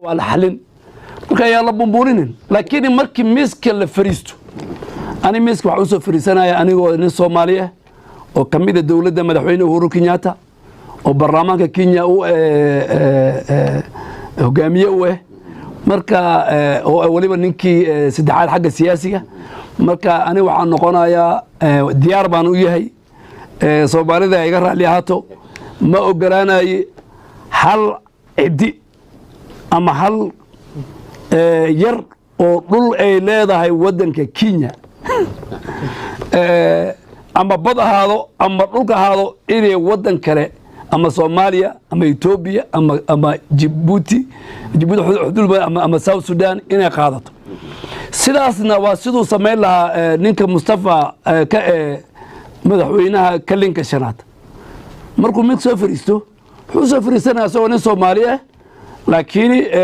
Waa la xalin, marka ayaa la bumbuurinin. Laakiin markii miiska la fariisto, ani miiska waxaa usoo fariisanaya anigoo nin Soomaali ah oo ka mid a dowladda madaxweyne Uhuru Kenyatta, oo baarlamaanka Kenya u hogaamiye u ah, marka oo weliba ninkii saddexaad xagga siyaasiga. Marka ani waxaan noqonayaa, diyaar baan u yahay, Soomaalida iga raalli ahaato, ma ogolaanaye hal ciddi ama hal yar oo dhul ay leedahay waddanka Kenya, ama bad ahaado ama dhulka ahaado, inay waddan kale ama Soomaaliya ama Etoobiya ama Jibuuti xuduud ama South Sudan inay qaadato. Sidaasna waa siduu samayn lahaa ninka Mustafa ka ee madaxweynaha kalinka shanaad. Markuu mid soo fariisto, wuxuu soo fariisanaya isagoo nin Soomaali ah, laakiin